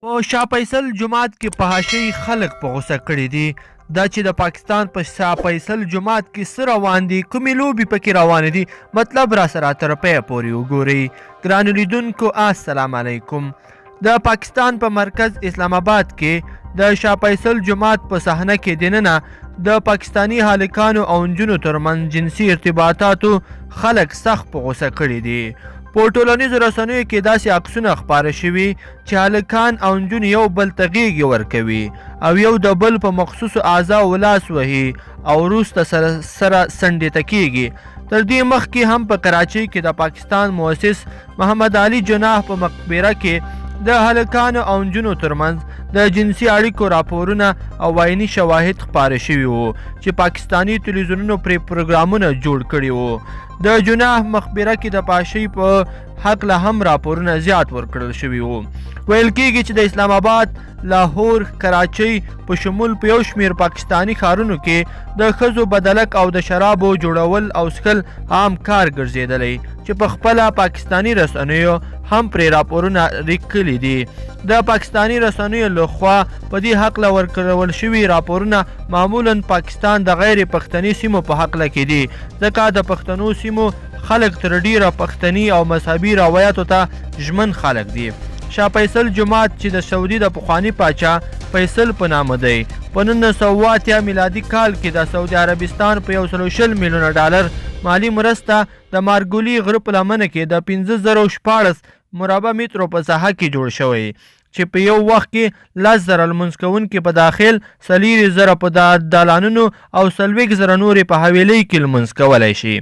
په شاه فیصل جومات کې فحاشۍ خلک په غوسه کړي دي. دا چې د پاکستان په شاه فیصل جومات کې څه روان دي، کومې لوبې پکې روانې دي، مطلب راسره تر پایه پورې وګورئ. ګرانو لیدونکو السلام علیکم. د پاکستان په مرکز اسلام آباد کې د شاه فیصل جومات په صحنه کې دننه د پاکستاني هلکانو او نجونو ترمنځ جنسي ارتباطاتو خلک سخت په غوسه کړي دي. په ټولنیزو رسنیو کې داسې عکسونه خپاره شوي چې هلکان او نجونې یو بل ته غېږې ورکوي او یو د بل په مخصوصو اعضاو لاس وهي او وروسته سره سره څنډې ته کېږي. تر دې مخکې هم په کراچۍ کې د پاکستان مؤسس محمد علي جناح په مقبره کې د هلکانو او نجونو ترمنځ د جنسي اړیکو راپورونه او عیني شواهد خپاره شوي وو چې پاکستاني تلویزیونونو پرې پروګرامونه جوړ کړي وو. د جناح مقبره کې د پاشۍ په هکله هم راپورونه زیات ورکړل شوي وو. ویل کیږي چې د اسلام آباد، لاهور، کراچۍ په شمول په یو شمېر پاکستاني ښارونو کې د ښځو بدلک او د شرابو جوړول او څښل عام کار ګرځېدلی چې په خپله پاکستاني رسنیو هم پرې راپورونه لیکلي دي. د پاکستاني رسنیو له خوا په دې هکله ورکول شوي راپورونه معمولا پاکستان د غیر پښتني سیمو په هکله کې دي، ځکه د پښتنو سیمو خلک تر ډیره پښتني او مذهبي روایاتو ته ژمن خلک دي. شاه فیصل جومات چې د سعودي د پخواني پاچا فیصل په نامه دی، په 1980 میلادي کال کې د سعودي عربستان په 120 میلیونه ډالر مالي مرسته د مارګولي غره په لمنه کې د 5016 مربع مترو په ساحه کې جوړ شوی چې په یو وخت کې 10,000 لمونځ کوونکي په داخل، 40,000 په دالانونو او 40,000 نور په حویلۍ کې لمونځ کولی شي.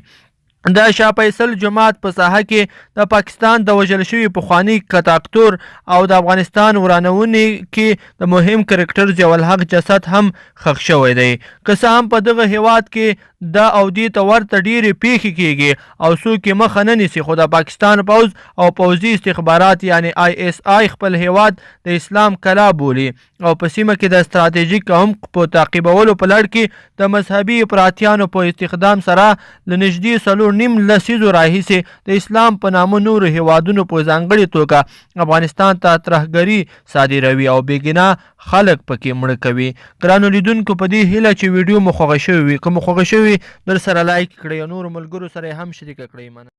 د شاه فیصل جومات په ساحه کې د پاکستان د وژل شوي پخواني کتاکتور او د افغانستان ورانونې کې د مهم کرکټر ضیاءالحق جسد هم ښخ شوی دی. که څه هم په دغه هیواد کې دا او دې ته ورته ډېرې پېښې کېږي او څوک یې مخه نه نیسي، خو د پاکستان پوځ او پوځي استخبارات یعنې آی ایس آی خپل هېواد د اسلام کلا بولي او په سیمه کې د ستراتیژیک عمق په تعقیبولو په لړ کې د مذهبي افراطیانو په استخدام سره له نږدې 4.5 لسیزو راهیسې د اسلام په نامه نورو هېوادونو په ځانګړې توګه افغانستان ته ترهګري صادروي او بېګناه خلک پکې مړه کوي. ګرانو لیدونکو په دې هیله چې ویډیو مو خوښه شوې وي. که مو خوښه شوې وي درسره لایک کړئ او نورو ملګرو سره یې هم شریکه کړئ. مننه.